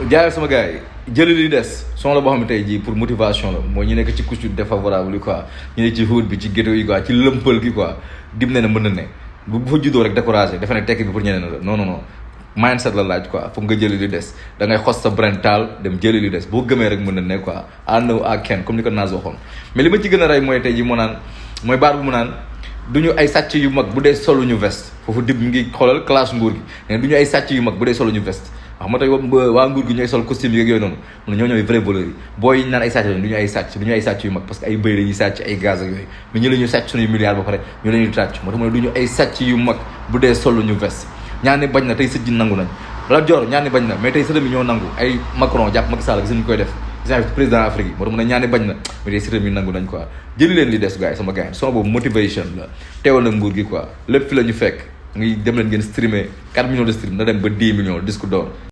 jaay sama gars yi jëli li des son la boo xam ne tey jii pour motivation la mooy ñu nekk ci couche défavorable yi quoi ñu nekk ci xuut bi ci ghetto yi quoi ci lëmpal gi quoi dim ne mën na ne bu fa juddoo rek découragé dafa ne tekki bi pour ñeneen la non mindset la laaj quoi foog nga jëli li des da ngay xos sa brain taal dem jëli li des boo gëmee rek mën na ne quoi I know I can comme ni ko Nas waxoon mais li ma ci gën a rey mooy tey jii mu naan mooy baat bu mu naan du ñu ay sàcc yu mag bu dee solu ñu veste foofu dib mi ngi xoolal classe nguur gi mais du ñu ay sàcc yu mag bu dee solu ñu veste wax ma tey waa nguur gi ñooy sol costume yi yooyu noonu mun ñoo ñooy vrai voleur yi booy naan ay sàcc lañ du ñu ay sàcc du ñu ay sàcc yu mag parce que ay bëy lañuy sàcc ay gaz ak yooyu mais ñu la ñuy sàcc suñuy milliards ba pare ñu la ñuy tàcc moo tax mu ne du ñu ay sàcc yu mag bu dee solu ñu veste ñaani bañ na tey sëj ji nangu nañ la jor ñaani bañ na mais tey sëtam yi ñoo nangu ay Macron jàpp Macky Sall gis ñu koy def président Afrique yi moo tax mu ne ñaani bañ na mais tey sëtam yi nangu nañ quoi jëli leen li des gars yi sama gars yi son boobu motivation la teewal na nguur gi quoi lépp fi la ñu fekk ngi dem leen ngeen streamer 4 millions de stream na dem ba 10 millions disque d'or